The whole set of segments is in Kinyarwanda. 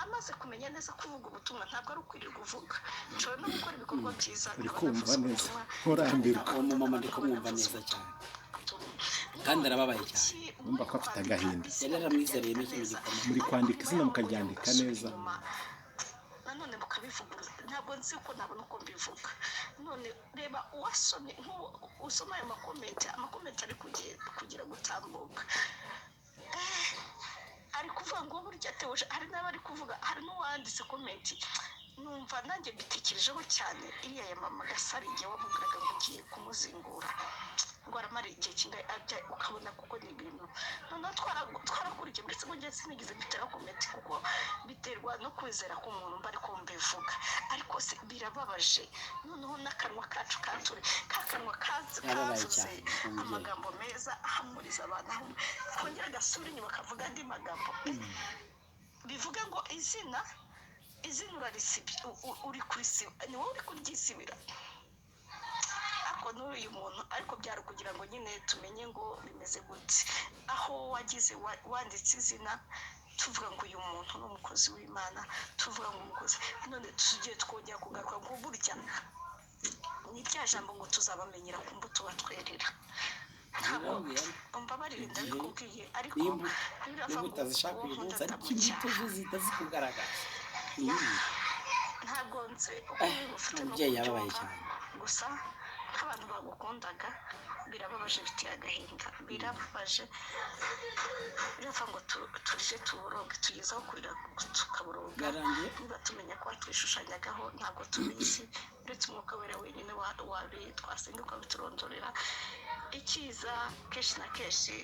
Namaze kumenya neza kuvuga ubutumwa ntabwo ari ukwirirwa uvuga. Nshobora no gukora ibikorwa byiza Uri nkaba kumva navuze neza, ubutumwa. nturambirwa. Uwo mumama ndi kumwumva neza cyane kandi arababaye cyane. Urumva ko afite agahinda. Yari yaramwizereyemo ikintu gikomeye. Muri kwandika izina mukaryandika neza. Nanone mukabivuguruza, ntabwo nzi ko nabona uko mbivuga. None reba uwasomye, nk'ubu usoma ayo makomenti, amakomenti ari kugira gutambuka. Ari kuvuga ngo burya Theogene, hari n'abari kuvuga, hari n'uwanditse comment, numva nanjye mbitekerejeho cyane, iriya ya mama Gasaro, igihe wamubwiraga ngo ugiye kumuzingura, ngo aramara igihe kingana ajya, ukabona kuko ni ibintu noneho twarakurikiye. Ndetse ngo njye sinigeze mbitera comment kuko biterwa no kwizera k'umuntu, mba ariko mbivuga. Ariko se birababaje, noneho n'akanwa kacu kature ka kanwa Yarababaye kavuze cyane, umubyeyi. amagambo meza ahamuriza abantu, kongera agasubira inyuma akavuga andi magambo, bivuga ngo izina urarisibye, uri kurisiba, ni wowe uri kuryisibira. Ariko n'uyu muntu, ariko byari ukugira ngo nyine tumenye ngo bimeze gute, aho wagize wanditse izina, tuvuga ngo uyu muntu ni umukozi w'Imana, tuvuga ngo umukozi, none tugiye twongera kugaruka ngo burya ni rya jambo ngo tuzabamenyera ku mbuto batwerera. Ntabwo Ndababwira. umbabarire, Igihe ndabikubwiye, ariko nimba birava niba ngo utazishaka uyu uwo munsi, nkunda ariko imbuto ndamucyaha. zo zihita zikugaragaza. Ntabwo nzi uko bifite no Umubyeyi yababaye kubyumva. cyane. Gusa nk'abantu bagukundaga, birababaje, biteye agahinda, birababaje. Birava ngo turije tuboroge, tugeze aho kurira tukaboroga. Byarangiye. Niba tumenya ko watwishushanyagaho, ntabwo tubizi, uretse Umwuka Wera wenyine wabi twasenga ukabiturondorera. Icyiza, kenshi na kenshi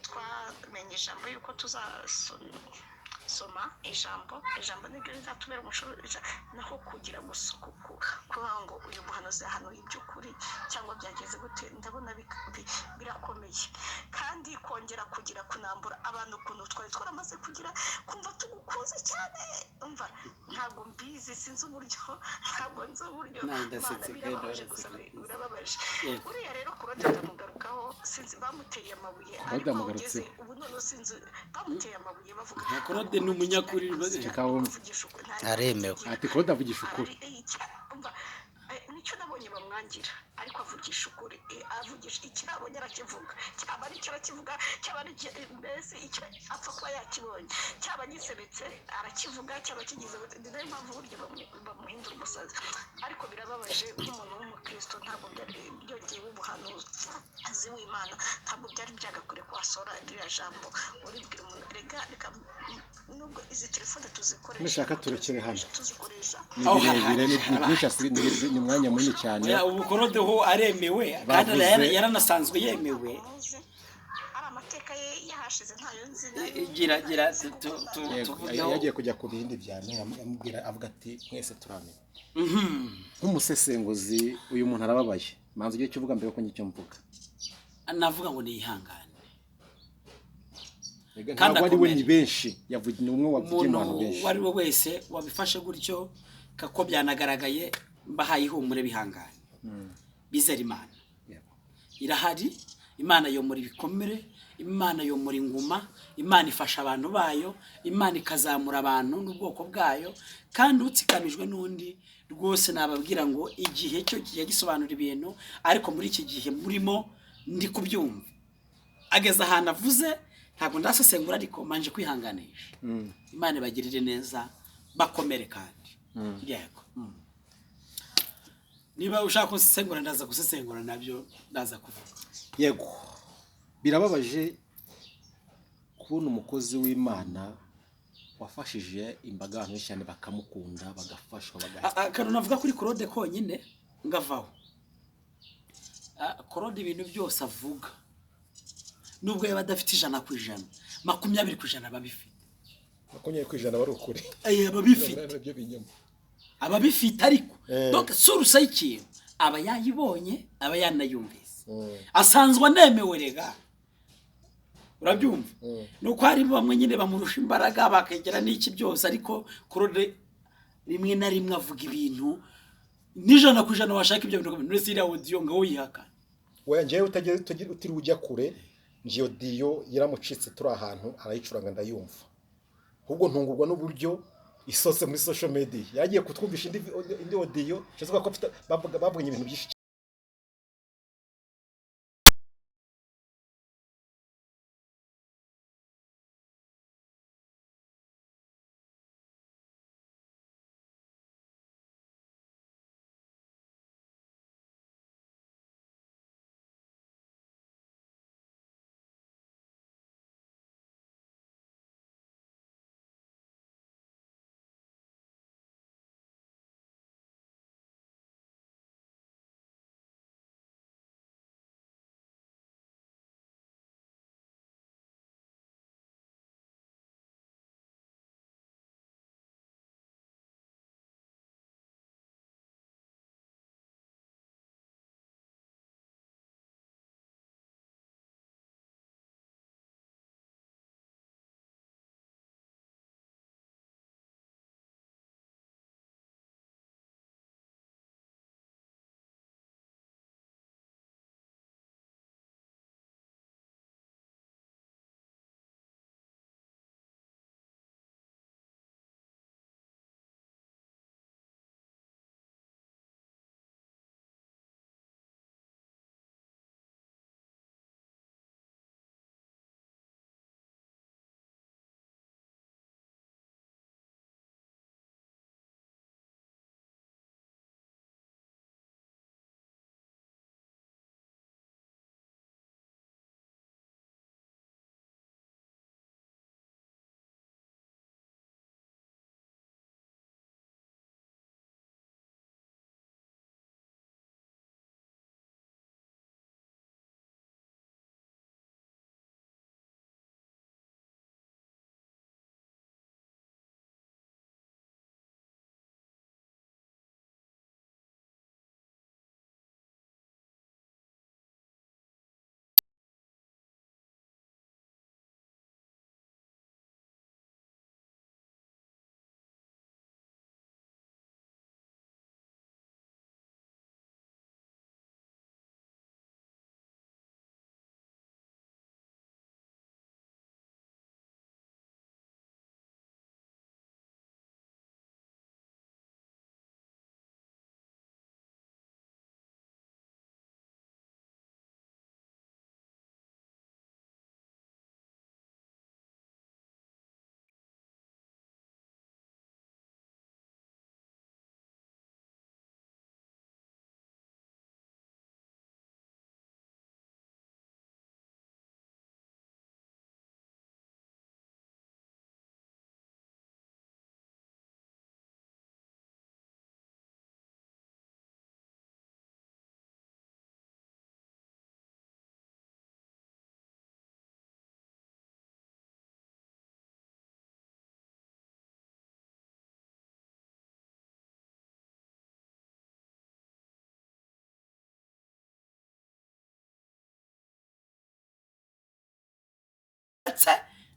twamenye ijambo yuko tuzasoma ijambo, ijambo niryo rizatubera umuco, naho kugira gusa kuvuga ngo uyu muhanuzi yahanuye iby'ukuri cyangwa byageze gute, ndabona birakomeye. Kandi kongera kugira kunambura abantu ukuntu twari twaramaze kugira kumva tugukunze cyane, umva ntabwo mbizi, sinzi uburyo, ntabwo nzi uburyo. Nanjye ndasetse. Mana, birababaje Kandi gusa. ndasetse. Birababaje. Yego. Uriya rero Claude ndamugarukaho, sinzi bamuteye amabuye, Claude ariko aho amugarutseho. ugeze ubu noneho sinzi bamuteye amabuye bavuga. Nka Claude ni umunyakuri rwose. Reka wumve. Kuvugisha ukuri, Aremewe. Ati Claude avugisha ukuri. Umva, nicyo nabonye bamwangira, ariko avugisha ukuri. Avugisha icyo abonye arakivuga, cyaba ari icyo arakivuga, cyaba ari mbese icyo apfa kuba yakibonye, cyaba gisebetse arakivuga, cyaba kigize gute. Ni nayo mpamvu burya bamuhindura umusazi. Ariko birababaje nk'umuntu w'umukristo, ntabwo byari byongeye ubuhanuzi w'Imana, ntabwo byari byagakwiye ko wasora ririya jambo uribwira umuntu. Reka reka, nubwo izi telefone tuzikoresha, Nushaka turekere hano. tuzikoresha. Ni Aho birebire, ni harabaye. byinshi, ni umwanya munini cyane. Oya, ubu Claude ho aremewe kandi yaranasanzwe yemewe. Muzi, ari amateka ye yahashize, ntayo nzi. Gira gira Yego, tuvugeho. yagiye kujya ku bindi byane, amubwira avuga ati mwese turamenya. Nk'umusesenguzi, uyu muntu arababaye, manza ujye icyo uvuga mbere yuko njye icyo mvuga. Navuga ngo niyihangane. Erega Kandi ntabwo ari we, akomere. ni benshi yavugiye, ni umwe wavugiye mu Umuntu bantu benshi. uwo ari we wese wabifashe gutyo, kako byanagaragaye, mbahaye ihumure, bihangane, bizere Imana. Irahari, Imana yomora ibikomere, Imana yomora inguma, Imana ifasha abantu bayo, Imana ikazamura abantu n'ubwoko bwayo. Kandi utsikamijwe n'undi rwose, nababwira ngo igihe cyo kijya gisobanura ibintu, ariko muri iki gihe murimo ndi kubyumva ageze ahantu avuze, ntabwo ndasesengura, ariko manje kwihanganisha. Imana ibagirire neza, bakomere kandi yego. Niba ushaka gusesengura, ndaza gusesengura nabyo, ndaza kuvuga. Yego, birababaje kubona umukozi w'Imana wafashije imbaga y'abantu benshi cyane, bakamukunda, bagafashwa, Akantu navuga kuri Claude konyine ngavaho. Claude ibintu byose avuga, nubwo yaba adafite 100%, 20% aba abifite. 20% bari ukuri. Aba abifite. Nabyo binyoma. Aba abifite, ariko donc source y'ikintu aba yayibonye, aba yanayumvise, asanzwe anemewe. Rega urabyumva, ni uko hari bamwe nyine bamurusha imbaraga, bakegera n'iki byose, ariko Claude rimwe na rimwe avuga ibintu n'100%, washaka ibyo bintu muri iriya audio ngo wihakane. We njyewe utiriwe ujya kure, ngiyo audio yaramucitse turi ahantu arayicuranga ndayumva, ahubwo ntungurwa n'uburyo Isose muri social media yagiye kutwumvisha indi audio cyangwa ko bavuganye ibintu byinshi.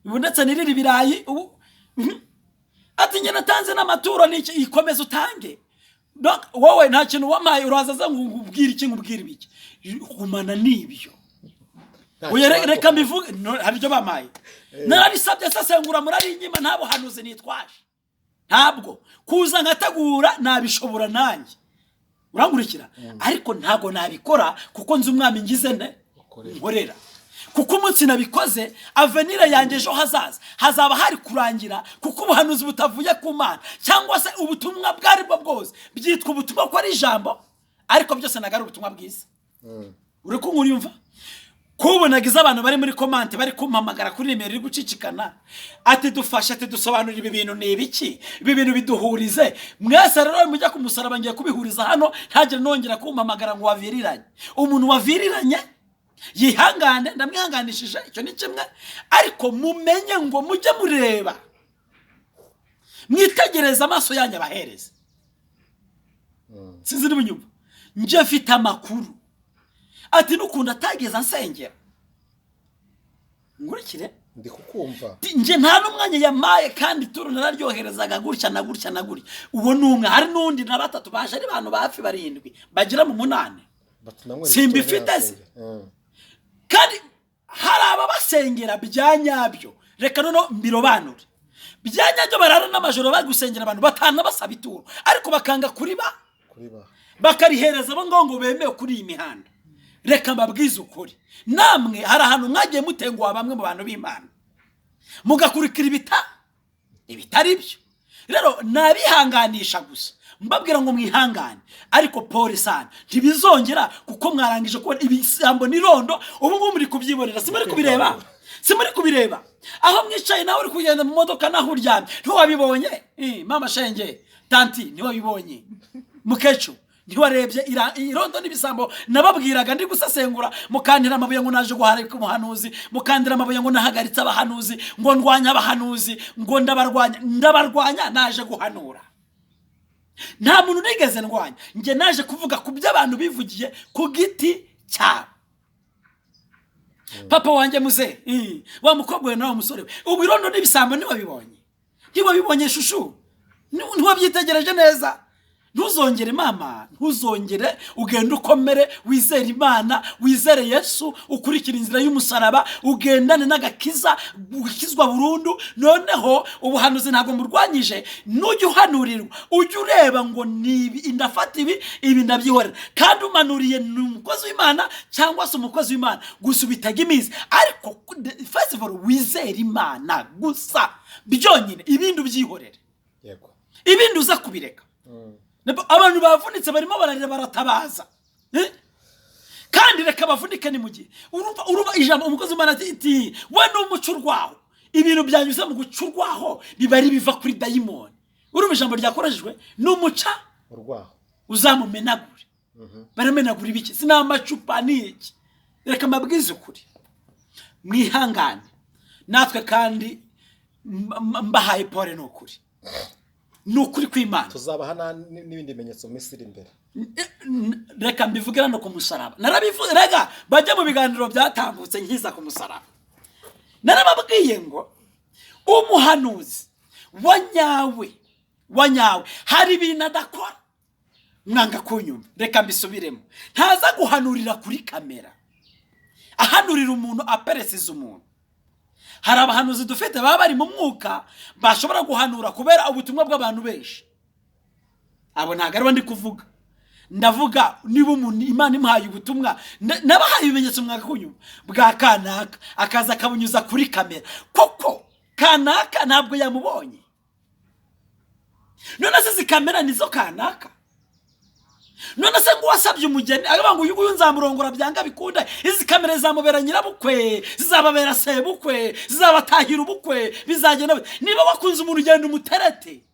Ndetse nirira ibirayi ubu ati njye natanze n'amaturo n'iki, ikomeza utange. Donc wowe nta kintu wampaye, uraza aza ngo nkubwire iki, nkubwire ibiki, gumana n'ibyo. Oya, reka mbivuge, hari ibyo bampaye narabisabye, sesengura murarinyima, nta buhanuzi nitwaje, ntabwo kuza nkategura nabishobora nanjye, urankurikira, ariko ntabwo nabikora kuko nzi umwami ngize nte nkorera. Kuko umunsi nabikoze avenir yanjye ejo hazaza hazaba hari kurangira, kuko ubuhanuzi butavuye ku Mana cyangwa se ubutumwa bwari bwo bwose byitwa ubutumwa ko ari ijambo, ariko byose ntabwo ari ubutumwa bwiza. Uri kunyumva? Kubonagiza abantu bari muri komante bari kumpamagara kuri nimero iri gucicikana, ati dufashe, ati dusobanurire ibi bintu ni ibiki, ibi bintu biduhurize. Mwese rero mujya ku musaraba ngiye kubihuriza hano, ntagire nongera kumpamagara ngo waviriranye. Umuntu waviriranye yihangane, ndamwihanganishije, icyo ni kimwe, ariko mumenye ngo mujye mureba, mwitegereze amaso yanyu abahereze. Sinzi niba unyumva. Njye mfite amakuru ati n'ukuntu atageza ansengera, nkurikire, ndi kukumva, njye nta n'umwanya yamaye, kandi ituro nararyoherezaga gutya na gutya na gutya. Uwo ni umwe, hari n'undi na batatu baje ari abantu bafi barindwi bagera mu 8, simbifite se. Kandi hari ababasengera bya nyabyo, reka noneho mbirobanure, Bya nyabyo barara n'amajoro bari gusengera abantu batana basaba ituro, ariko bakanga kuriba Kuriba. Bakarihereza abo ngabo ngo bemewe kuri iyi mihanda. Reka mbabwize ukuri, namwe hari ahantu mwagiye mutenguha bamwe mu bantu b'Imana, mugakurikira ibitari byo. Rero nabihanganisha gusa mbabwira ngo mwihangane, ariko pole sana, ntibizongera kuko mwarangije kubona ibisambo n'irondo. Ubu ngubu muri kubyibonera, si muri kubireba, si muri kubireba aho mwicaye, nawe uri kugenda mu modoka, naho uryamye ntiwabibonye. Mama shenge, tanti, ntiwabibonye, mukecuru, ntiwarebye irondo n'ibisambo nababwiraga ndi gusesengura, mukantera amabuye ngo naje guharika umuhanuzi, mukantera amabuye ngo nahagaritse abahanuzi, ngo ndwanya abahanuzi, ngo ndabarwanya, ndabarwanya naje guhanura. Nta muntu nigeze ndwanya, njye naje kuvuga ku byo abantu bivugiye ku giti cyabo. Papa wanjye muze, wa mukobwa we nawe musore we, ubu irondo n'ibisambo ntiwabibonye, ntiwabibonye shushu, ntiwabyitegereje neza. Ntuzongere mama, ntuzongere, ugende ukomere, wizere Imana, wizere Yesu, ukurikire inzira y'umusaraba, ugendane n'agakiza, ukizwa burundu. Noneho ubuhanuzi ntabwo murwanyije, nujya uhanurirwa ujye ureba ngo ni ibi ndafata, ibi ibi ndabyihorera, kandi umanuriye ni umukozi w'Imana cyangwa se umukozi w'Imana gusa ubitega iminsi, ariko first of all wizere Imana gusa byonyine, ibindi ubyihorere. Ibindi uza kubireka. Abantu bavunitse barimo bararira baratabaza. Kandi reka bavunike ni mu gihe urumva ijambo umukozi w'Imana ati we ni umuco urwaho, ibintu byanyuze mu guca urwaho biba ari biva kuri dayimoni. Urumva ijambo ryakoreshejwe ni umuca urwaho, uzamumenagure. Baramenagura ibiki? Si n'amacupa ni iki? Reka mbabwize ukuri, mwihangane natwe kandi mbahaye pole, ni ukuri, ni ukuri kw'Imana. Tuzabaha n'ibindi bimenyetso mu minsi iri imbere. Reka mbivuge hano ku musaraba, narabivuze, rega bajya mu biganiro byatambutse nkiza ku musaraba, narababwiye ngo umuhanuzi wa nyawe, wa nyawe hari ibintu adakora, mwanga kunyumva. Reka mbisubiremo, ntaza guhanurira kuri kamera, ahanurira umuntu aperesiza umuntu. Hari abahanuzi dufite baba bari mu mwuka bashobora guhanura kubera ubutumwa bw'abantu benshi. Abo ntabwo aribo ndi kuvuga, ndavuga niba umuntu Imana imuhaye ubutumwa, nabahaye ibimenyetso mwaka kunyuma bwa kanaka, akaza akabunyuza kuri kamera, koko kanaka ntabwo yamubonye. None se izi kamera nizo kanaka? None se ngo wasabye umugeni akavuga ngo uyu nguyu nzamurongora byanga bikunda, izi kamera zizamubera nyirabukwe, zizababera sebukwe, zizabatahira ubukwe, bizagenda bite? Niba wakunze umuntu ugenda umuterete,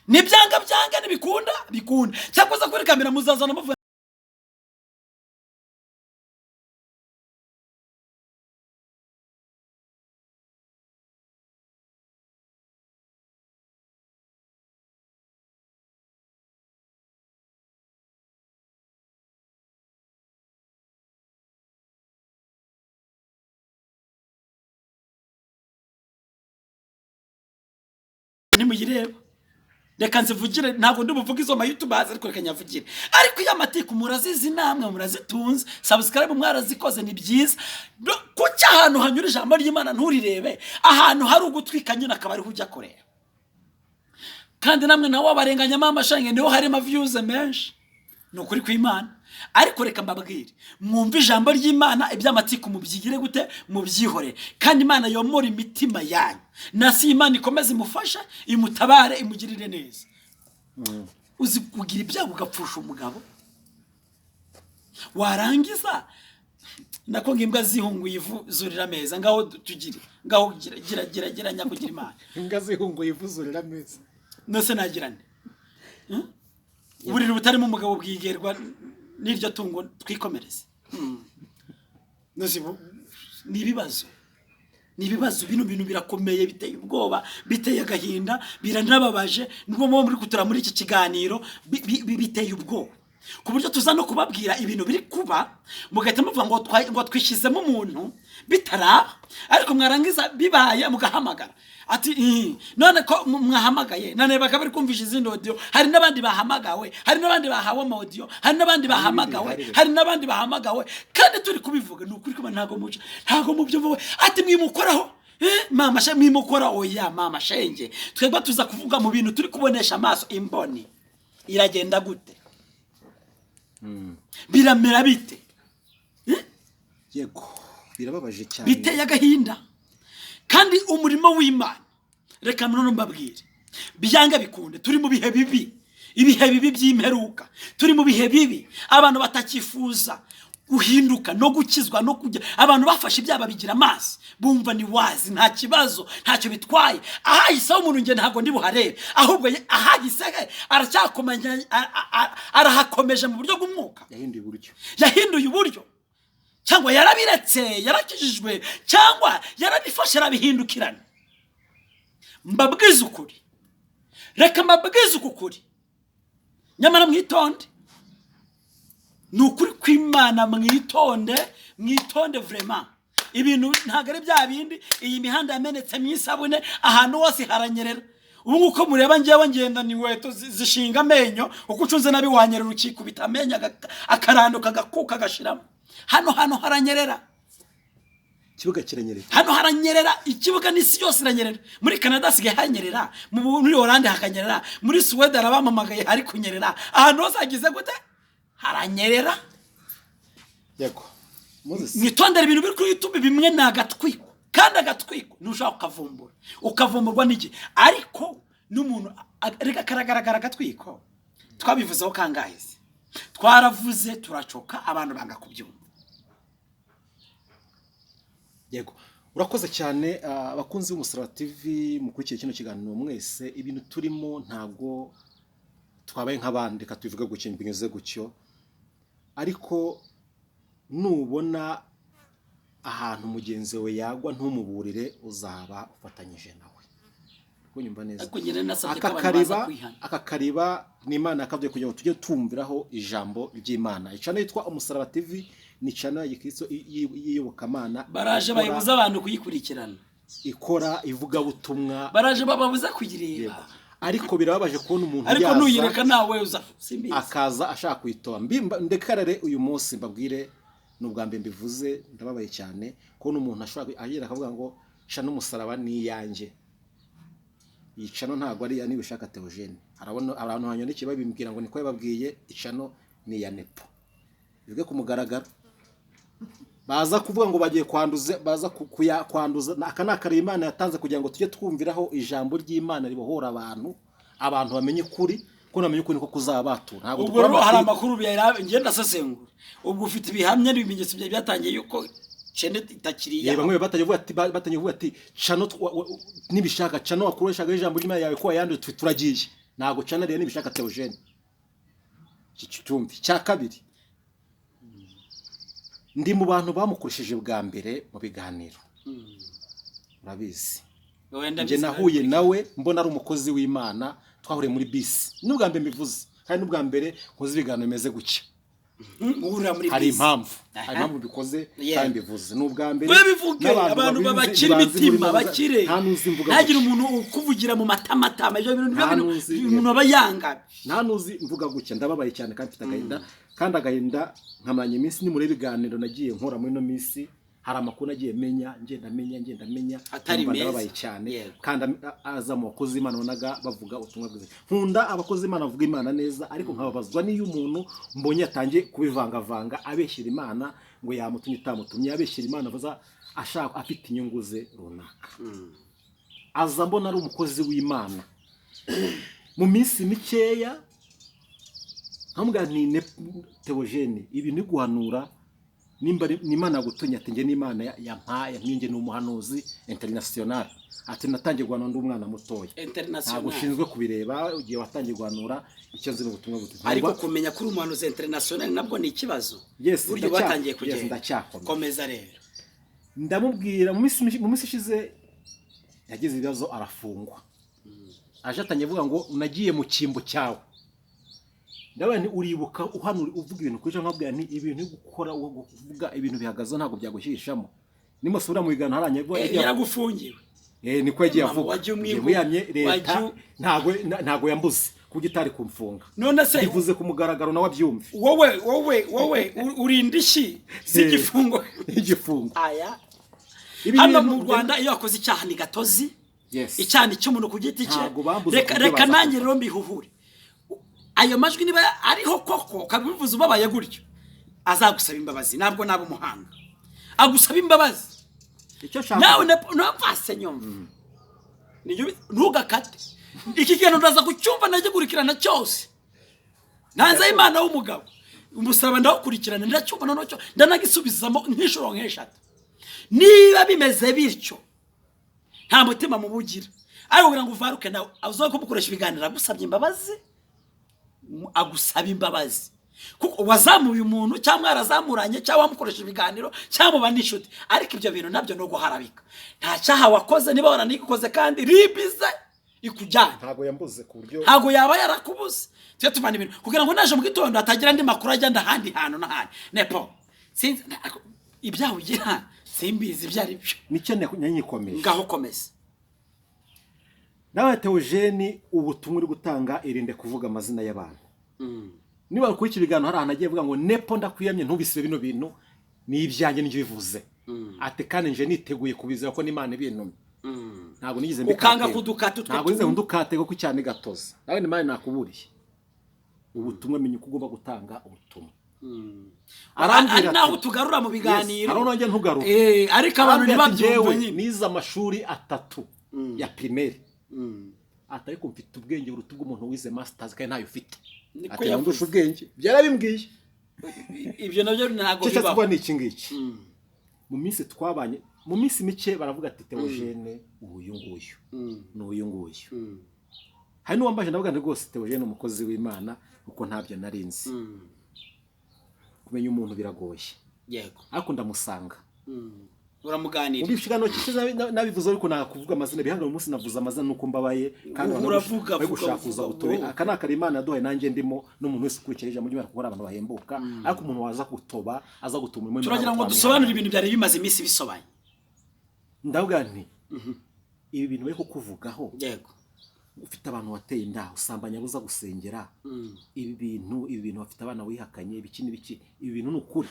nibyanga byanga, nibikunda bikunda. Cyakoze kuri kamera muzazana muvuga nimuyireba. Reka nzivugire, ntabwo ndi buvuge izo mayutubazi, ariko reka nyavugire. Ariko iyo amatiku murazizi namwe murazitunze, subscribe mwarazikoze, ni byiza. Kuki ahantu hanyura ijambo ry'Imana nturirebe, ahantu hari ugutwika nyine akaba ariho ujya kureba? Kandi namwe nawe wabarenganyamo amashange, niho harimo views menshi. Ni ukuri kw'Imana. Ariko reka mbabwire, mwumve ijambo ry'Imana, iby'amatiku mubyigire gute, mubyihorere. Kandi Imana yomora imitima yanyu, nasi Imana ikomeze imufashe, imutabare, imugirire neza. Uzi kugira ibyago ugapfusha umugabo, warangiza nako ngo imbwa zihunguye ivu zurira ameza. Ngaho tugire, ngaho gira, gira, gira, gira nyakugira Imana. Imbwa zihunguye ivu zurira ameza. Nose nagirane. Uburiri butarimo umugabo bwigerwa n'iryo tungo, twikomereze. Nose ni ibibazo, ni ibibazo. Bino bintu birakomeye, biteye ubwoba, biteye agahinda, biranababaje. Nubwo muba muri kutura muri iki kiganiro, biteye ubwoba ku buryo tuza no kubabwira ibintu biri kuba, mugahita muvuga ngo ngo twishyizemo umuntu bitaraba, ariko mwarangiza bibaye mugahamagara ati none ko mwahamagaye, none bakaba bari kumvisha izindi audio. Hari n'abandi bahamagawe, hari n'abandi bahawe ama audio, hari n'abandi bahamagawe, hari n'abandi bahamagawe, kandi turi kubivuga. Ni ukuri kuba ntabwo muca, ntabwo mubyumva. Ati mwimukoraho, Mama she mwimukora, oya mama shenge, twebwe tuza kuvuga mu bintu turi kubonesha amaso. Imboni iragenda gute? Biramera bite? Yego, birababaje cyane. Biteye agahinda. Kandi umurimo w'Imana, reka none mbabwire, byanga bikunde turi mu bihe bibi, ibihe bibi by'imperuka. Turi mu bihe bibi, abantu batakifuza guhinduka no gukizwa no kujya. Abantu bafashe ibyaha babigira amazi, bumva ni wazi, nta kibazo, ntacyo bitwaye. Ahahiseho umuntu nge ntabwo ndi buharebe, ahubwo ahahise he aracyakomanya, arahakomeje mu buryo bw'umwuka. Yahinduye uburyo. Yahinduye uburyo, cyangwa yarabiretse, yarakijijwe, cyangwa yarabifashe arabihindukirana. Mbabwize ukuri, reka mbabwize uku kuri, nyamara mwitonde, ni ukuri kw'Imana. Mwitonde, mwitonde vraiment. Ibintu ntabwo ari bya bindi. Iyi mihanda yamenetsemo isabune, ahantu hose haranyerera. Ubu nguko mureba ngewe ngenda ni inkweto zishinga amenyo, uko ucunze nabi wanyerera ukikubita amenyo akaranduka, agakuka, agashiramo. Hano haranyerera. Ikibuga kiranyerera. Hano haranyerera, ikibuga n'isi yose iranyerera. Muri Canada hasigaye hanyerera, muri Hollande hakanyerera, muri Suwede harabamamagaye hari kunyerera. Ahantu hose hagize gute? Haranyerera. Yego, Moses. Mwitondere ibintu biri kuri YouTube. Bimwe ni agatwiko, kandi agatwiko ntushobora kukavumbura, ukavumburwa n'igihe. Ariko n'umuntu reka karagaragara agatwiko. Twabivuzeho kangahe se? Twaravuze turacoka, abantu banga kubyumva. Yego, urakoze cyane. Abakunzi b'Umusaraba TV mukurikiye kino kiganiro mwese, ibintu turimo ntabwo twabaye nk'abandi, reka tubivuge gutyo, binyuze gutyo. Ariko nubona ahantu mugenzi we yagwa ntumuburire, uzaba ufatanyije nawe. Kunyumva neza? Ariko njye nasabye ko Aka abantu baza kariba, kwihana. aka kariba ni Imana yakabye kugira ngo tujye tumviraho ijambo ry'Imana. Icana yitwa Umusaraba TV ni cana ya gikristo y'iyobokamana. Baraje bayibuza abantu kuyikurikirana. Ikora ivugabutumwa. Baraje bababuza kuyireba. Yego. Ariko birababaje kubona umuntu Ariko yaza nuyireka nawe uza simbizi. akaza ashaka kuyitoba. Ndekarare uyu munsi mbabwire, ni ubwa mbere mbivuze, ndababaye cyane kubona umuntu ashobora agenda akavuga ngo ca n'Umusaraba ni iyanjye. Iyi cano ntabwo ari iya Nibishaka Theogene. Harabona abantu banyandikiye babimbwira ngo niko yababwiye, icano ni iya Nepo. Bivuge ku mugaragaro, baza kuvuga ngo bagiye kwanduza, baza kwanduza. Aka ni akareba Imana yatanze kugira ngo tujye twumviraho ijambo ry'Imana ribohora abantu, abantu bamenye ukuri, ko namenye ukuri niko kuzabatura. Ntabwo Ubwo dukora rero hari amatiku. amakuru ngenda asesengura. Ubwo ufite ibihamya n'ibimenyetso byari byatangiye yuko cene itakiri Ye, iyawe. Bamwe batangiye kuvuga ati cano Nibishaka, cano wakoreshaga ijambo ry'Imana yawe ko wayanduye, twe turagiye. Ntabwo cano rero Nibishaka Theogene. Iki cyumvi cya kabiri, ndi mu bantu bamukoresheje bwa mbere mu biganiro, urabizi. Wenda Njye bizi. nahuye nawe mbona ari umukozi w'Imana, twahuriye muri bisi. N'ubwa mbere mbivuze, kandi n'ubwa mbere nkoze ibiganiro bimeze gutya. Uhurira muri Hari bisi. impamvu, Aha. hari impamvu mbikoze Yeah. kandi mbivuze ni ubwa mbere. We bivuge. N'abantu Abantu babizi, babakire ntibazi muri imitima, maza- bakire. Nta n'uzi mvuga Ntagire gutya. umuntu ukuvugira mu matamatama, ibyo bintu nibyo Nta bintu n'uzi. umuntu aba yanga. Nta n'uzi mvuga gutya. Ndababaye cyane kandi mfite agahinda, kandi agahinda nkamaranye iminsi. Nimureba ibiganiro nagiye nkora muri ino minsi, hari amakuru nagiye menya, ngenda menya, ngenda menya, Atari numva meza. ndababaye cyane. Kandi aza mu bakozi b'Imana wabonaga bavuga ubutumwa bwiza. Nkunda abakozi b'Imana bavuga Imana neza, ariko nkababazwa n'iyo umuntu mbonye yatangiye kubivangavanga, abeshyira Imana ngo yamutumye itamutumye, abeshyira Imana avuza ashaka afite inyungu ze runaka. Aza mbona ari umukozi w'Imana, mu minsi mikeya nkamubwira nti Theogene, ibi ni guhanura nimba ni Imana yagutumye. Ati njye n'Imana yampaye nkinge, ni umuhanuzi international. Ati natangiye guhanura ndi umwana mutoya. Ntabwo International. ushinzwe kubireba igihe watangiye guhanura, icyo nzi ni ubutumwa butumwa. Ariko kumenya kuri umuhanuzi international nabwo ni ikibazo. Yes, Buryo batangiye yes, kugenda. ndacyakomeza. Komeza rero. Ndamubwira, mu minsi ishize yagize ibibazo arafungwa, aje atangiye avuga ngo nagiye mu cyimbo cyawe. Ndabona nti uribuka uhanura uvuga ibintu kuri ejo, nkabwira nti ibintu uri gukora, kuvuga ibintu bihagaze, ntabwo byagushyirishamo nimusubira mu biganiro haranye avuga Yaragufungiwe. Niko yagiye Mama, avuga. wagiye Ngiye muyamye leta ntabwo yambuze kuko itari kumfunga. None se Bivuze ku mugaragaro nawe abyumve. Wowe urinda ishyi z'igifungo? Igifungo. Aya. Ibi Hano bintu mu Rwanda iyo wakoze icyaha ni gatozi. Yes. Icyaha ni cy'umuntu ku giti cye. Ntabwo bambuza Reka ku byo reka baza nanjye kuvuga. rero mbihuhure. Ayo majwi niba ariho koko ukabivuza ubabaye gutyo, azagusaba imbabazi. Ntabwo naba umuhanga, agusaba imbabazi. Icyo nshaka Nawe napfase nyumva. Ntugakate iki kintu, ndaza kucyumva, ndagikurikirana cyose. Ntanze Imana w'umugabo, umusaraba ndawukurikirana, ndacyumva noneho cyo ndanagisubizamo nk'inshuro nk'eshatu. Niba bimeze bityo, nta mutima mubi ugira, ariko kugira ngo uvaruke nawe uza kumukoresha ibiganiro agusabye imbabazi, agusaba imbabazi kuko wazamuye umuntu, cyangwa yarazamuranye, cyangwa wamukoresha ibiganiro, cyangwa muba n'inshuti. Ariko ibyo bintu nabyo ni uguharabika. Nta cyaha wakoze. Niba waranikoze kandi ribize ikujyana. Ntabwo yambuze ku buryo Ntabwo yaba yarakubuze. Tujye tuvana ibintu kugira ngo naje mu gitondo hatagira andi makuru agenda ahandi hantu n'ahandi. Nepo sinzi ibyaha ugira, simbizi ibyo ari byo. Nicyo nanyikomeje. Ngaho komeza. Nawe Theogene, ubutumwa uri gutanga, irinde kuvuga amazina y'abantu. Niba ukurikiye ibiganiro, hari ahantu agiye avuga ngo: "Nepo, ndakwiyamye, ntubisibe, bino bintu ni ibyanjye, nibyo bivuze." Ati: "Kandi nje niteguye kubizera ko n'Imana ibintumye." Ntabwo nigeze Ukanga mbikatega. kudukata utwo Ntabwo nigeze tuntu. ndukate kuko cyane gatozi. Nawe ni mani nakuburiye. Ubutumwa, menya uko ugomba gutanga ubutumwa. Arambwira Ari naho ati- tugarura mu biganiro. Yes, hari nongeye ntugaruka. Ariko abantu Arambwira ati, ntibabyumve "Njyewe nyine. nize amashuri 3 ya primaire." Ati: "Ariko mfite ubwenge buruta ubw'umuntu wize masters kandi ntayo ufite." Niko Ati: yavuze. "Ndusha ubwenge." Byarabimbwiye. Ibyo nabyo ntabwo Icyo nshatse bibaho. kuvuga ni iki ngiki: mu minsi twabanye, mu minsi mike, baravuga ati: "Theogene uyu nguyu ni uyu nguyu." Hari n'uwambaje, ndavuga nti: "Rwose Theogene umukozi w'Imana," kuko ntabyo nari nzi. Kumenya umuntu biragoye. Ariko ndamusanga. Uramuganira. Mu biganiro kishize nabivuze, ariko nakuvuga amazina bihangane. Umunsi navuze amazina nuko mbabaye kandi abantu Uravuga, bari vuga, gushaka kuza vuga, gutobe. vuga. Aka ni akari Imana yaduhaye, nanjye ndimo n'umuntu wese ukurikira ijambo ry'Imana, kuko hari abantu bahembuka, ariko umuntu waza gutoba, aza gutuma umurimo w'Imana Turagira ngo twamwihangana. dusobanure ibintu byari bimaze iminsi bisobanye. Ndavuga nti: "Ibi bintu bari kukuvugaho, ufite abantu wateye inda, usambanya, buza gusengera, ibi bintu bafite abana wihakanye, ibiki n'ibiki, ibi bintu ni ukuri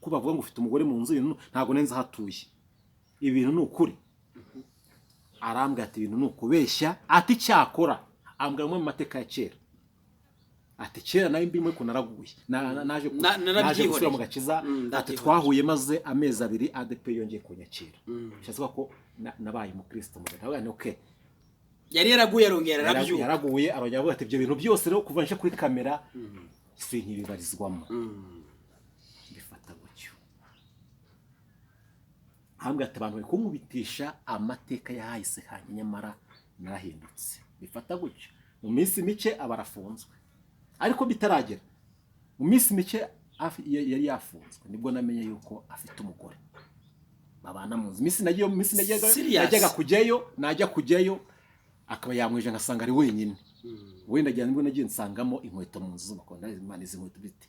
ko bavuga ngo ufite umugore mu nzu?" Ibintu ntabwo nenze aho atuye. "Ibi bintu ni ukuri?" Arambwira ati: "Ibintu ni ukubeshya." Ati: "Cyakora," ambwira amwe mu mateka ya kera, ati: "Kera nawe mbimwe ko naraguye, naje Narabyihoreye. gusubira mu gakiza." Ati: Ndabyihoreye. "Twahuye maze amezi 2 ADP yongeye kunyakira." Bishatse kuvuga ko nabaye umukristo mu ndavuga nti: "Okay." Yari yaraguye, arongera arabyuka. Yaraguye, arongera avuga ati: "Ibyo bintu byose rero kuva nje kuri kamera sinkibibarizwamo." Bifata gutyo. Ahambwe ati: "Abantu bari kunkubitisha amateka yahise hanyuma, nyamara narahindutse." Bifata gutyo. Mu minsi mike aba arafunzwe, ariko bitaragera mu minsi mike yari yafunzwe, nibwo namenye yuko afite umugore babana mu nzu. Iminsi nagiye, mu minsi najyaga Serious? najyaga kujyayo, najya kujyayo akaba yamwije, ngasanga ari wenyine. Wenda njyana, nibwo nagiye nsangamo inkweto mu nzu z'umukobwa. "Imana, izi nkweto bite?"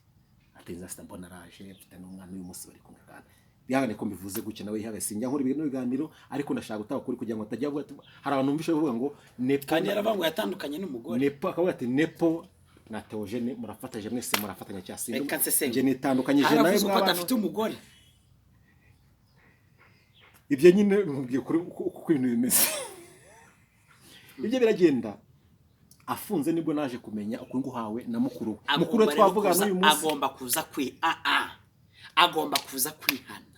Ati: "Nzafite mbona araje, mfite n'umwana, uyu munsi bari kumwe." Kandi bihangane ko mbivuze gutya, nawe yihagaze, sinjya nkora ibintu biganiro, ariko ndashaka gutanga ukuri kugira ngo atajya avuga ati hari abantu bumvishe bavuga ngo Nepo Kandi yaravuga ngo yatandukanye n'umugore. Nepo akavuga ati: "Nepo na Theogene murafatanyije, mwese murafatanya." Cyangwa Reka nsesengure. njye nitandukanyije nawe Haravuze ko mwabana. adafite umugore. Ibyo nyine mubwiye kuri uko ibintu bimeze. Ibyo biragenda. Afunze nibwo naje kumenya ukuri nguhawe na mukuru we. Mukuru we Agomba rero twavuga n'uyu munsi. Agomba kuza kwi a agomba kuza kwihana.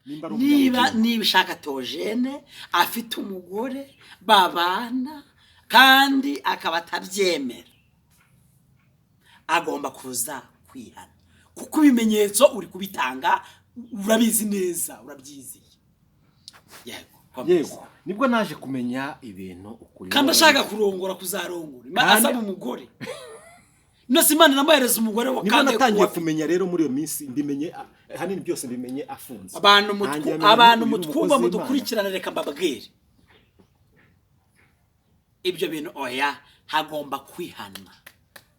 Nimba ari Niba umunyabugingo. niba ushaka Theogene afite umugore babana kandi akaba atabyemera, agomba kuza kwihana, kuko ibimenyetso uri kubitanga, urabizi neza, urabyizeye. Yego, komeza. Yego, nibwo naje kumenya ibintu ukuri. Kandi ashaka kurongora, kuzarongora, Kandi- asaba umugore. Nose Imana inamuhereza umugore wa Nibwo kandi natangiye kuwa- kumenya rero muri iyo minsi, mbimenye ahanini byose mbimenye afunze. Abantu Ntangira menya abantu uyu ni mutwumva, umukozi w'Imana. mudukurikirana, reka mbabwire ibyo bintu. Oya, hagomba kwihana,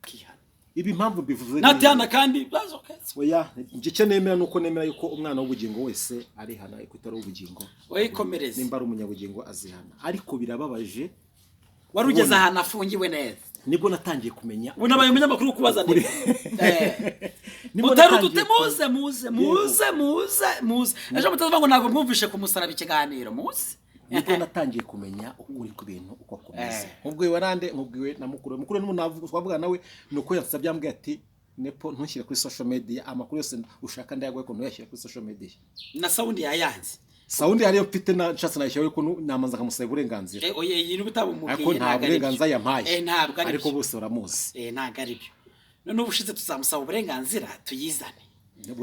kwihana. Ibi impamvu mbivuze ni- Natihana kandi bazo Oya, njye icyo nemera ni uko nemera yuko umwana w'ubugingo wese arihana, ariko utari uw'ubugingo, Wayikomereze. nimba ari umunyabugingo azihana, ariko birababaje. Wari ugeze ahantu afungiwe neza. Nibwo natangiye kumenya Ubu nabaye umunyamakuru wo kubaza Ukuri. Nibwo mutari natangiye udute, muze muze muze muze muze, ejo mutavuga ngo ntabwo mwumvishe ku musaraba ikiganiro, muze. Nibwo natangiye kumenya ukuri ku bintu uko kumeze. Nkubwiwe nande? Nkubwiwe na mukuru we. Mukuru we n'umuntu twavugana nawe, ni uko yansabye, yambwiye ati: "Nepo, ntushyire kuri social media amakuru yose ushaka, ndayaguhe ko ntuyashyire kuri social media." Na sound yayanze. Sound hariyo mfite, na nshatse nayishyiraho, ariko namanza nkamusaba uburenganzira. Oye, iyi ni utabumubwiye. Ariko nta burenganzira yampaye. Ntabwo ari Ariko byo. bose baramuzi. Ntabwo ari byo. None ubushize tuzamusaba uburenganzira tuyizane.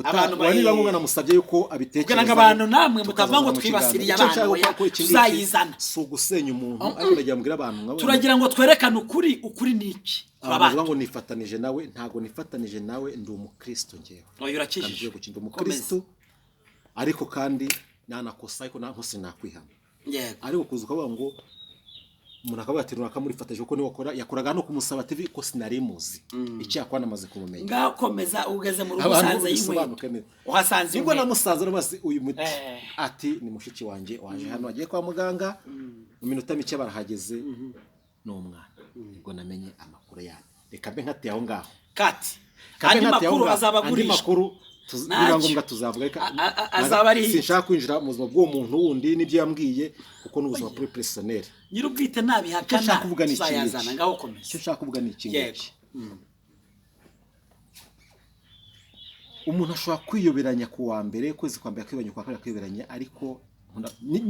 Abantu niba ngombwa namusabye yuko abitekereza. Kugira ngo abantu namwe mutavuga ngo twibasiriye abantu, oya, tuzayizana. Si ugusenya umuntu, ariko ndagira ngo mbwire abantu nkabo. Turagira ngo twerekane ukuri. Ukuri ni iki? Abantu bavuga ngo nifatanije nawe, ntabwo nifatanije nawe, ndi umukristo ngewe. Oya, urakijije. Kandi ndi umukristo, ariko kandi nanakosa, ariko nta sinakwihana. Ariko kuza ukavuga ngo umuntu akavuga ati runaka murifatanyije, kuko niwe wakora, yakoraga hano ku Musaraba TV, ko sinari muzi, icyakora namaze kumumenya. Ngaho komeza, ugeze mu rugo Abantu usanze bisobanuke y'inkweto. neza. Uhasanze Nibwo inkweto. namusanze rwose uyu muti, ati ni mushiki wanjye waje hano, agiye kwa muganga, mu minota mike barahageze, ni umwana. Nibwo namenye amakuru yayo. Reka mbe nkatiye aho ngaho. Kati. Kambe Andi nkatiye aho makuru ngaho. azaba Andi agurishwa. makuru Ntacyo. niba ngombwa tuzavuga. Reka Azaba ari sinshaka kwinjira mu buzima bw'uwo muntu wundi n'ibyo yambwiye, kuko ni ubuzima buri personnel. Nyir'ubwite Icyo nabihakana nshaka kuvuga ni iki tuzayazana. ngiki. Ngaho komeza. Icyo nshaka kuvuga ni iki ngiki: umuntu ashobora kwiyoberanya ku wa mbere, ukwezi kwa mbere akiyoberanya, ku wa kabiri akiyoberanya, ariko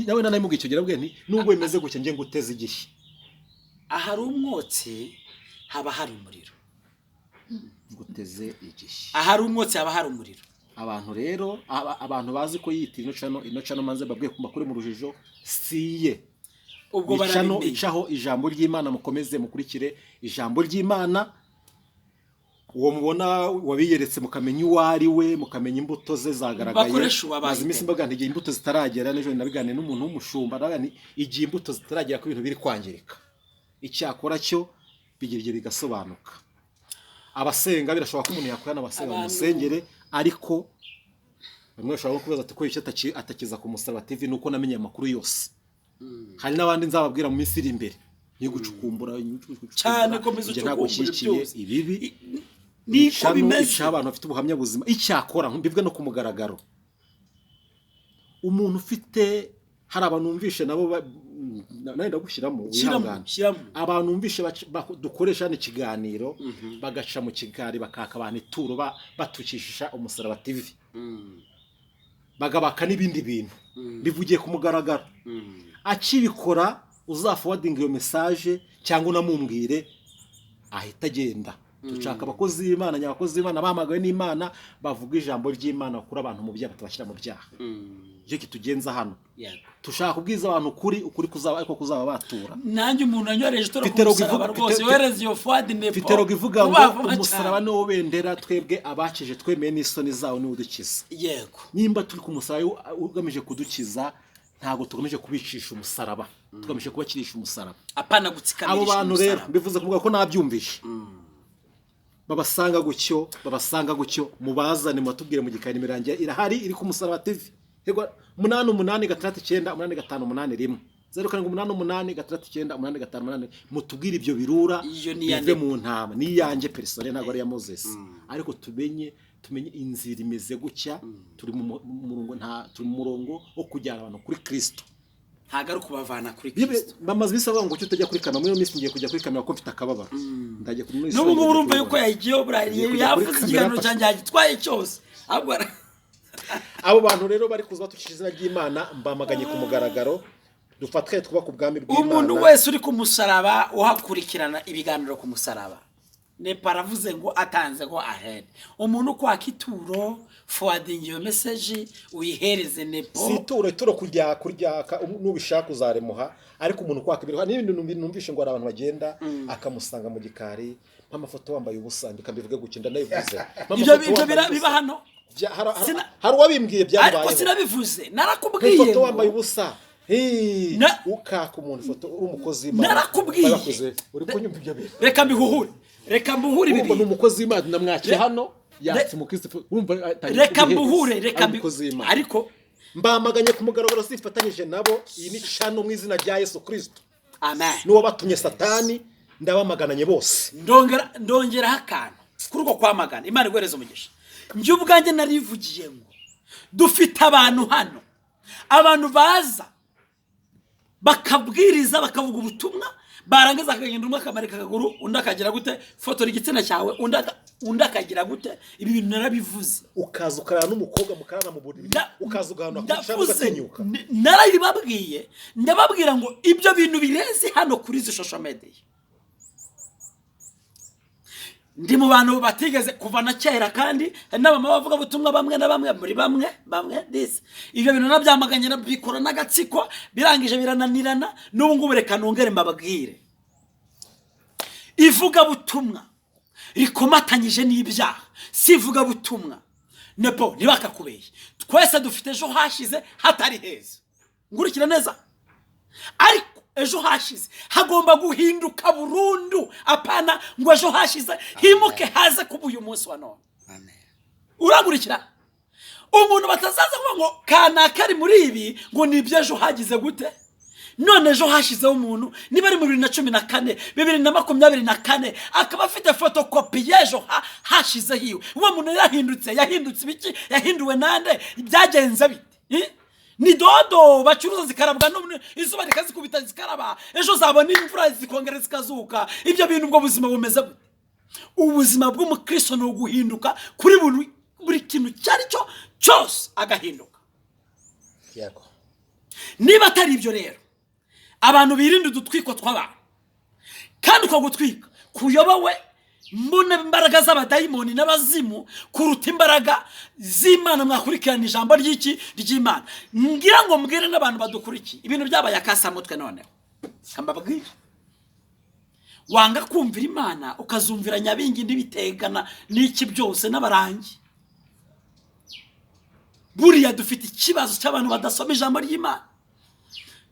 nawe nanamubwiye icyo gihe, narabwiye nti nubwo bimeze gutya, njye nguteze igihe. Ahari umwotsi haba hari umuriro. Nguteze igihe. Ahari umwotsi haba hari umuriro. Abantu rero, abantu bazi ko yitira ino channel, ino channel manze babwiye ku makuru mu rujijo, siye. Ubwo Ni channel barabimenya. icaho ijambo ry'Imana, mukomeze mukurikire ijambo ry'Imana. Uwo mubona wabiyeretse, mukamenya uwo ari we, mukamenya imbuto ze zagaragaye. Bakoresha uwabaye. Maze iminsi mbaga nti igihe imbuto zitaragera, n'ejo nabiganiye n'umuntu w'umushumba, ndavuga nti igihe imbuto zitaragera ko ibintu biri kwangirika, icyakora cyo bigira igihe bigasobanuka. Abasenga, birashoboka ko umuntu yakorana abasenga bamusengere, ariko bamwe bashobora no kubaza ati ko icyo atakiza ku Musaraba TV, nuko namenye amakuru yose. Hari n'abandi nzababwira mu minsi iri imbere yo gucukumbura. Cyane, komeza Njye ntabwo ucukumbure nshyigikiye byose. ibibi. Niko Icano bimeze. ica abantu bafite ubuhamya buzima. Icyakora mbivuge no ku mugaragaro, umuntu ufite, hari abantu numvishe nabo nawe ndagushyiramo. Shyiramo. Wihangane. Shyiramo. Abantu numvishe dukoresha hano ikiganiro, bagaca mu kigari bakaka abantu ituro, batukishisha Umusaraba TV, bagabaka n'ibindi bintu, bivugiye ku mugaragaro, akibikora uzaforwardinga iyo message cyangwa unamumbwire, ahita agenda. Dushaka abakozi b'Imana, nyabakozi b'Imana bahamagawe n'Imana, bavuga ijambo ry'Imana, bakura abantu mu byaha, batabashyira mu byaha. Nicyo kitugenza hano. Tushaka kubwiza abantu ukuri, ukuri kuzaba ariko kuzaba batura. Nanjye umuntu anyohereje ituro ku Mfite logo musaraba rwose, yohereza iyo forward Nepo Mfite logo ivuga ngo vuba vuba umusaraba cyane. niwo bendera, twebwe abakije twemeye n'isoni zawo niwo udukiza. Nimba turi ku musaraba ugamije kudukiza, ntabwo tugamije kubicisha umusaraba, tugamije kubakirisha umusaraba. Apana Abo gutsikamirisha bantu rero, umusaraba. mbivuze kuvuga ko nabyumvishe, babasanga gutyo, babasanga gutyo, mubazane mubatubwire mu gikari. Nimero yanjye irahari, iri ku Musaraba TV. Yego, 886698581, 0788698581. Mutubwire ibyo birura Iyo ni iya bive Nepo. mu ntama. Ni iyanjye personnel, ntabwo ari iya Moses, ariko tumenye inzira imeze gutya. Turi mu murongo, nta turi mu murongo wo kujyana abantu kuri Kristo. Ntabwo ari ukubavana kuri Yewe, Kristo. bamaze iminsi bavuga ngo kuki utajya kuri kamera. Muri iyo minsi ngiye kujya kuri kamera kuko mfite akababaro, ndajya kuri muri N'ubu ngubu urumva ngiye yuko yagiyeho buriya. Ngiye kujya kuri Yavuze kamera ikiganiro mfashe. cyanjye yagitwaye cyose, ahubwo Abo bantu rero bari kuza batukije izina ry'Imana, mbamaganye ku mugaragaro. Dufatwe twubake ubwami bw'Imana. Umuntu wese uri ku musaraba uhakurikirana ibiganiro ku musaraba, Nepo aravuze ngo atanze ngo ahead, umuntu ukwaka ituro, forwarding iyo message uyihereze Nepo. Si ituro, ituro kurya kuryaka, nubishaka uzaremuha, ariko umuntu kwaka ibintu n'ibindi numvishe ngo hari abantu bagenda akamusanga mu gikari, nk'amafoto wambaye ubusa, ndika mbivuge gutya, ndanabivuze. Ibyo ibyo biba hano. Hari uwabimbwiye Ariko byamubayeho. sinabivuze, narakubwiye Nk'ifoto ngo wambaye ubusa. Hey, ukaka umuntu ifoto uri umukozi w'Imana. Narakubwiye. Barakuze, uri kunyumva ibyo bintu? Reka mbihuhure, reka mbuhure ibi Urumva ni bintu. umukozi w'Imana, ndamwakira hano, yatse umukristo, urumva atangiye Reka kubihereza. mbuhure, reka Ari mbi umukozi w'Imana. Ariko mbamaganye ku mugaragaro, sifatanyije nabo. Iyi ni channel mu izina rya Yesu Kristo. Amen. N'uwabatumye Satani. Ndabamagananye bose. Ndongeraho akantu kuri uko kwamagana. Imana iguhereza umugisha. Njye ubwanjye narivugiye ngo dufite abantu hano, abantu baza bakabwiriza, bakavuga ubutumwa, barangiza akagenda umwe akamarika akaguru, undi akagira gute, fotora igitsina cyawe, undi akagira gute. Ibi bintu narabivuze. Ukaza ukarara n'umukobwa, mukarara mu buriri, ukaza ugahanura kurusha Ndavuze, ugatinyuka. Narabibabwiye, ndababwira ngo ibyo bintu birenze hano kuri izi social media. Ndi mu bantu batigeze kuva na kera, kandi hari n'abamama bavuga ubutumwa bamwe na bamwe muri bamwe bamwe disi. Ibyo bintu nabyamaganye, nabikora n'agatsiko, birangije birananirana. N'ubu ngubu reka nongere mbabwire, ivugabutumwa rikomatanyije n'ibyaha si ivugabutumwa. Nepo ntibakakubeye, twese dufite ejo hashize hatari heza. Ngurikira neza, ariko ejo hashize hagomba guhinduka burundu, apana ngo ejo hashize himuke haze kuba uyu munsi wa none. Amen. Urangurikira, umuntu batazaza kuvuga ngo kanaka ari muri ibi, ngo ni iby'ejo hagize gute. None ejo hashizeho umuntu niba ari mu 2014, 2024, akaba afite fotokopi y'ejo hashize hiwe, uwo muntu yarahindutse? Yahindutse ibiki? Yahinduwe nande? Byagenze bite? Ni dodo bacuruza zikarabwa izuba rikazikubita zikaraba, ejo zabona imvura zikongera zikazuka. Ibyo bintu, ubwo buzima bumeze bute? Ubuzima bw'umukristo ni uguhinduka kuri buri kintu icyo ari cyo cyose, agahinduka. Niba atari ibyo rero, abantu birinda udutwiko tw'abantu, kandi uko gutwika kuyobowe mbona imbaraga z'abadayimoni n'abazimu kuruta imbaraga z'Imana. Mwakurikirana ijambo ry'iki ry'Imana. Ngira ngo mbwire n'abantu badukurikiye, ibintu byabaye akasamutwe. Noneho kambabwire, wanga kumvira Imana ukazumvira Nyabingi n'ibitegana n'iki byose n'abarangi. Buriya dufite ikibazo cy'abantu badasoma ijambo ry'Imana.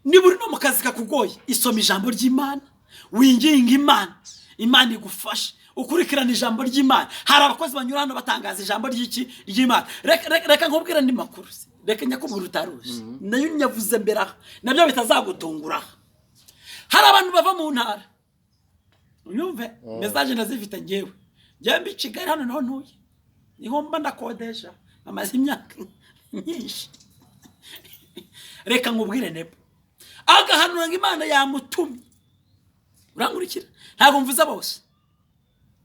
Niba uri no mu kazi kakugoye, isoma ijambo ry'Imana, winginga Imana, Imana igufashe ukurikirana ijambo ry'Imana. Hari abakozi banyura hano batangaza ijambo ry'iki ry'Imana. Reka nkubwire andi makuru se. Reka nyakubwira utaruzi, nayo nyavuze mbere aha, nabyo bitazagutungura. Hari abantu bava mu ntara, unyumve, message ndazifite ngewe. Ngewe mbi Kigali hano niho ntuye, niho mba ndakodesha, amaze imyaka myinshi. Reka nkubwire, Nepo agahanura ngo Imana yamutumye. Urankurikira? Ntabwo mvuze bose,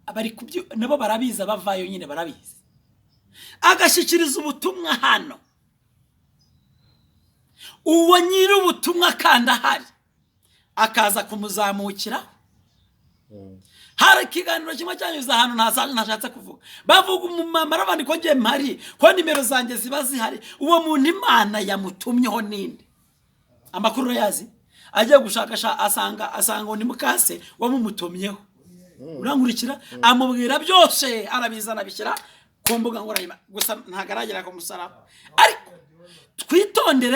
abari kubyo nabo barabizi, abavayo nyine barabizi. Agashyikiriza ubutumwa hano, uwo nyiri ubutumwa kandi ahari, akaza kumuzamukira. Hari ikiganiro kimwe cyanyuze ahantu ntashatse kuvuga, bavuga umumama, arabandi ko ngiye mpari, ko nimero zanjye ziba zihari. Uwo muntu Imana yamutumyeho ninde? Amakuru urayazi. Agiye gushakasha asanga ngo ni mukase wamumutumyeho. Urankurikira? Amubwira byose, arabizana abishyira ku mbuga nkoranyambaga, gusa ntabwo aragera ku musaraba. Ariko twitondere.